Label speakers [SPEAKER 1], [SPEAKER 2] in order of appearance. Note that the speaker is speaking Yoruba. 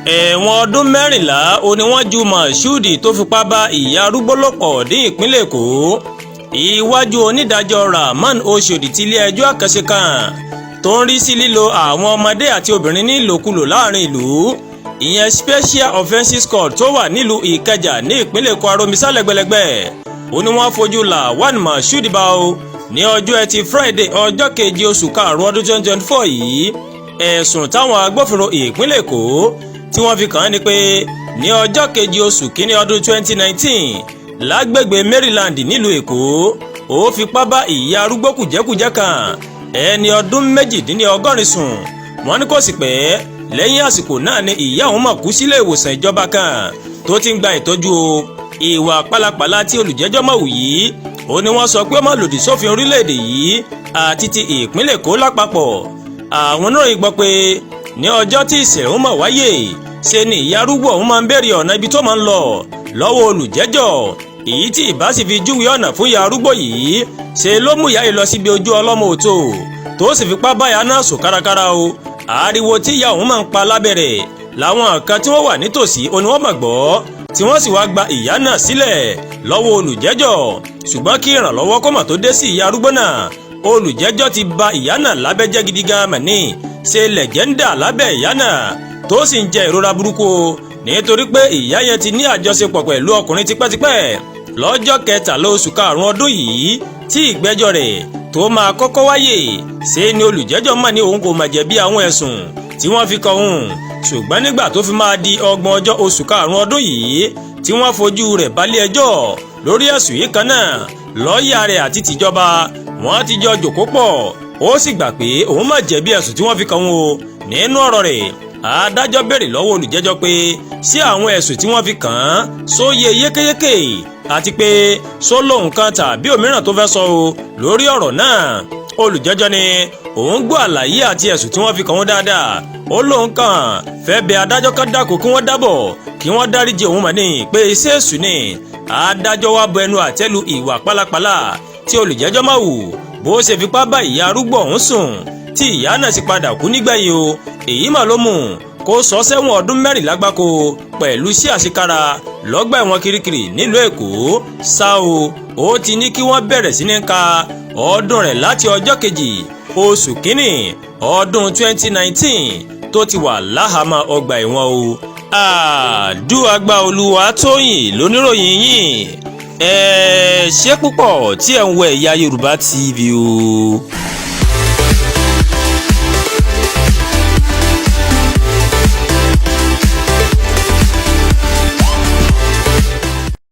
[SPEAKER 1] Ẹ̀wọ̀n ọdún 14 ó ní wọ́n ju Moshood tó fipá bá ìyá arúgbó lò pọ̀ ní ìpínlẹ̀ Èkó. Iwájú onídàájọ́ Rahman Oshodi ti ilé ẹjọ́ àkànṣe kan tó ń rí sí lílo àwọn ọmọdé àti obìnrin ní ìlòkulò láàrin ìlú, ìyẹn Special Offences Court tó wà nílùú Ìkẹjà ní ìpínlẹ̀ Èkó, aromisa lẹ́gbẹ̀lẹ́gbẹ̀, ó ní wọ́n fojú Lawan Moshood bá o ní ọjọ́ Ẹtì Friday, ọjọ́ 7 oṣù 5 ọdún 2024 yìí. Ẹ̀sùn táwọn agbófinró ìpínlẹ̀ Èkó tí wọ́n fi kàn án ni pé ní ọjọ́ 7 oṣù 1 ọdún 2019, lágbègbè Maryland nílùú Èkó, ó fipá bá ìyá arúgbó kùjẹ́kùjẹ́ kan, ẹni ọdún 78 sùn. Wọ́n ní kò sì pẹ́ lẹ́yìn àsìkò náà ni ìyá òun mọ̀ kú sílé ìwòsàn ìjọba kan tó ti ń gba ìtọ́jú o. Ìwà pálapàla tí olùjẹ́jọ́ mọ̀ wù yìí, ó ní wọ́n sọ pé ó má lòdì sófin orílẹ̀-èdè yìí àti ti ìpínlẹ̀ Èkó lápapọ̀. Àwọn oníròyìn gbọ́ pé ní ọjọ́ tí ìṣẹ̀lẹ̀ ọ̀hún mọ̀ wáyé, ṣe ni ìyá arúgbó ọ̀hún máa ń béèrè ọ̀nà ibi tó máa ń lọ lọ́wọ́ olùjẹ́jọ́. Èyí tí ìbá sì fi júwe ọ̀nà fún ìyá arúgbó yìí, ṣe ló mú ìyá yìí lọ síbi ojú ọlọ́mọ òtò, tó sì fipá báyà náà sùn kárakára o. Ariwo tí ìyá òun máa ń pa lábẹ́rẹ̀ làwọn kan tí wọ́n wà nítòsí òní wọ́n mọ̀ gbọ́, tí wọ́n sì wá gba ìyá náà sílẹ̀ lọ́wọ́ olùjẹ́jọ́. Ṣùgbọ́n kí ìrànlọ́wọ́ kó mà tó dé sí ìyá arúgbó náà, olùjẹ́jọ́ ti ba ìyá náà lábẹ́ jẹ́ gidi gan mọ̀ ní, ṣe lẹ̀jẹ̀ ń dà lábẹ́ ìyá náà, tó sì ń jẹ ìrora burúkú o, nítorí pé ìyá yẹn ti ní àjọṣepọ̀ pẹ̀lú ọkùnrin tipẹ́tipẹ́. Lọ́jọ́ 13 oṣù 5 ọdún yìí tí ìgbẹ́jọ́ rẹ̀ tó máa kọ́kọ́ wáyè, ṣe ni olùjẹ́jọ́ mọ̀ ní òun kò mà jẹ̀bi àwọn ẹ̀sùn tí wọ́n fi kàn òun. Ṣùgbọ́n nígbà tó fi máa di 30 ọjọ́ oṣù 5 ọdún yìí tí wọ́n fojú rẹ̀ balẹ̀ ẹjọ́ lórí ẹ̀sùn yìí kan náà, lọ́ọ̀yà rẹ̀ àti tìjọba wọ́n ti jọ jòkó pọ̀, ó sì gbà pé òun má jẹ̀bi ẹ̀sùn tí wọ́n fi kàn òun o. Nínú ọ̀rọ̀ rẹ̀, adájọ́ béèrè lọ́wọ́ olùjẹ́jọ́ pé ṣé àwọn ẹ̀sùn tí wọ́n fi kàn án sóye yékéyéké, àti pé só lóhùn kan tàbí òmíràn tó fẹ́ sọ o lórí ọ̀rọ̀ náà. Olùjẹ́jọ́ ni òun gbọ́ àlàyé àti ẹ̀sùn tí wọ́n fi kàn wọ́n dáadáa. Ó lóun kàn fẹ́ bẹ̀ adájọ́ kan dákun, kí wọ́n dábọ̀, kí wọ́n dáríjì òun mọ̀ ní pé iṣẹ́ èṣù ni. Adájọ́ wá bu ẹnu àtẹ́lu ìwà pálapàla tí olùjẹ́jọ́ máa wù, bó ṣe fipá bá ìyá arúgbó ọ̀hún sùn, tí ìyá náà sì padà kú nígbẹ̀yìn o. Èyí mà ló mú kó sọ sẹ́wọ̀n ọdún 14 gbáko pẹ̀lú sí àṣekára lọ́gbà ẹ̀wọ̀n Kirikiri nílùú Èkó. Ṣá o, ó ti ní kí wọ́n bẹ̀rẹ̀ sí ní ka ọdún rẹ̀ láti ọjọ́ 2 oṣù 1 ọdún 2019 tó ti wà láhàámọ́ ọgbà ẹ̀wọ̀n o. Àdúràgbà Olúwatóyìn lóníròyìn yìí. Ẹ ṣé púpọ̀ tí ẹ̀ ń wo Ẹ̀yà Yorùbá TV o.